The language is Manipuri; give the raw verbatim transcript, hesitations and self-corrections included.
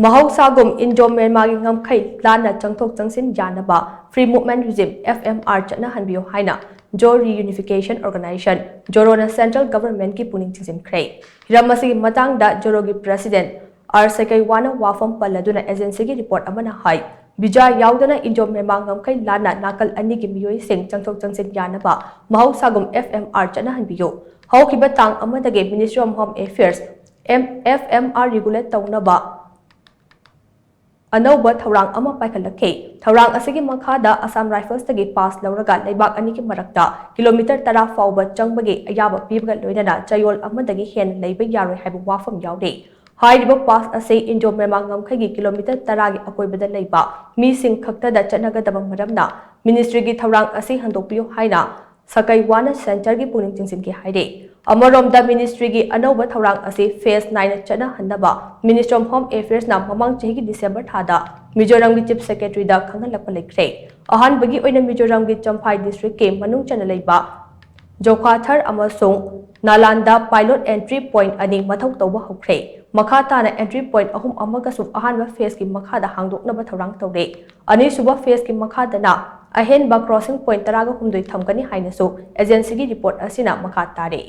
ꯃꯍꯧꯁꯥꯒꯨꯝ ꯏꯟꯗꯣ ꯃ꯭ꯌꯥꯟꯃꯥꯔꯒꯤ ꯉꯝꯈꯩ ꯂꯥꯟꯅ ꯆꯪꯊꯣꯛ ꯆꯪꯁꯤꯟ ꯌꯥꯅꯕ Free Movement Regime, F M R, ꯆꯠꯅꯍꯟꯕꯤꯌꯨ ꯍꯥꯏꯅ ꯖꯣ Reunification Organization, ꯖꯣꯔꯣꯅ central government ꯀꯤ ꯄꯨꯛꯅꯤꯡ ꯆꯤꯡꯁꯤꯟꯈ꯭ꯔꯦ꯫ ꯍꯤꯔꯝ ꯑꯁꯤꯒꯤ ꯃꯇꯥꯡꯗ ꯖꯣꯔꯣꯒꯤ president ꯑꯥꯔ ꯁꯀꯩꯋꯥꯅ ꯋꯥꯐꯝ ꯄꯜꯂꯗꯨꯅ agency ꯒꯤ report ꯑꯃꯅ ꯍꯥꯏ, ꯚꯤꯖꯥ ꯌꯥꯎꯗꯅ ꯏꯟꯗꯣ ꯃ꯭ꯌꯥꯟꯃꯥꯔ ꯉꯝꯈꯩ ꯂꯥꯟꯅ ꯅꯥꯀꯜ ꯑꯅꯤꯒꯤ ꯃꯤꯑꯣꯏꯁꯤꯡ ꯆꯪꯊꯣꯛ ꯆꯪꯁꯤꯟ ꯌꯥꯅꯕ ꯃꯍꯧꯁꯥꯒꯨꯝ F M R ꯆꯠꯅꯍꯟꯕꯤꯌꯨ꯫ ꯍꯧꯈꯤꯕ ꯇꯥꯡ ꯑꯃꯗꯒꯤ Ministry of Home Affairs, M-, F M R regulate ꯇꯧꯅꯕ ꯑꯅꯧꯕ ꯊꯧꯔꯥꯡ ꯑꯃ ꯄꯥꯏꯈꯠꯂꯛꯈꯤ꯫ ꯊꯧꯔꯥꯡ ꯑꯁꯤꯒꯤ ꯃꯈꯥꯗ Assam Rifles ꯇꯒꯤ pass ꯂꯧꯔꯒ ꯂꯩꯕꯥꯛ ꯑꯅꯤꯒꯤ ꯃꯔꯛꯇ kilometre ꯇꯔꯥ ꯐꯥꯎꯕ ꯆꯪꯕꯒꯤ ꯑꯌꯥꯕ ꯄꯤꯕꯒ ꯂꯣꯏꯅꯅ ꯆꯌꯣꯜ ꯑꯃꯗꯒꯤ ꯍꯦꯟꯅ ꯂꯩꯕ ꯌꯥꯔꯣꯏ ꯍꯥꯏꯕ ꯋꯥꯐꯝ ꯌꯥꯎꯔꯤ꯫ ꯍꯥꯏꯔꯤꯕ pass ꯑꯁꯤ ꯏꯟꯗꯣ ꯃ꯭ꯌꯥꯟꯃꯥꯔ ꯉꯝꯈꯩꯒꯤ kilometre ꯇꯔꯥꯒꯤ ꯑꯀꯣꯏꯕꯗ ꯂꯩꯕ ꯃꯤꯁꯤꯡ ꯈꯛꯇꯗ ꯆꯠꯅꯒꯗꯕ ꯃꯔꯝꯅ ministry ꯒꯤ ꯊꯧꯔꯥꯡ ꯑꯁꯤ ꯍꯟꯗꯣꯛꯄꯤꯌꯨ ꯍꯥꯏꯅ ꯁꯀꯩꯋꯥꯅ centre ꯒꯤ ꯄꯨꯛꯅꯤꯡ ꯆꯤꯡꯁꯤꯟꯈꯤ ꯍꯥꯏꯔꯤ꯫ ꯑꯃꯔꯣꯝꯗ, ministry ꯒꯤ ꯑꯅꯧꯕ ꯊꯧꯔꯥꯡ ꯑꯁꯤ phase ꯅꯥꯏꯅ ꯆꯠꯅꯍꯟꯅꯕ Ministry of Home Affairs ꯅ ꯃꯃꯥꯡ ꯆꯍꯤꯒꯤ December ꯊꯥꯗ ꯃꯤꯖꯣꯔꯥꯝꯒꯤ Chief Secretary ꯗ ꯈꯪꯍꯜꯂꯛꯄ ꯂꯩꯈ꯭ꯔꯦ꯫ ꯑꯍꯥꯟꯕꯒꯤ ꯑꯣꯏꯅ ꯃꯤꯖꯣꯔꯥꯝꯒꯤ ꯆꯝꯐꯥꯏ district ꯀꯤ ꯃꯅꯨꯡ ꯆꯟꯅ ꯂꯩꯕ ꯖꯣꯈꯥꯊꯔ ꯑꯃꯁꯨꯡ ꯅꯥꯂꯥꯟꯗ pilot entry point ꯑꯅꯤ ꯃꯊꯧ ꯇꯧꯕ ꯍꯧꯈ꯭ꯔꯦ꯫ ꯃꯈꯥ ꯇꯥꯅ entry point ꯑꯍꯨꯝ ꯑꯃꯒꯁꯨ ꯑꯍꯥꯟꯕ phase ꯀꯤ ꯃꯈꯥꯗ ꯍꯥꯡꯗꯣꯛꯅꯕ ꯊꯧꯔꯥꯡ ꯇꯧꯔꯦ꯫ ꯑꯅꯤꯁꯨꯕ phase ꯀꯤ ꯃꯈꯥꯗꯅ ꯑꯍꯦꯟꯕ crossing point ꯇꯔꯥꯒ ꯍꯨꯝꯗꯣꯏ ꯊꯝꯒꯅꯤ ꯍꯥꯏꯅꯁꯨ agency ꯒꯤ report ꯑꯁꯤꯅ ꯃꯈꯥ ꯇꯥꯔꯦ꯫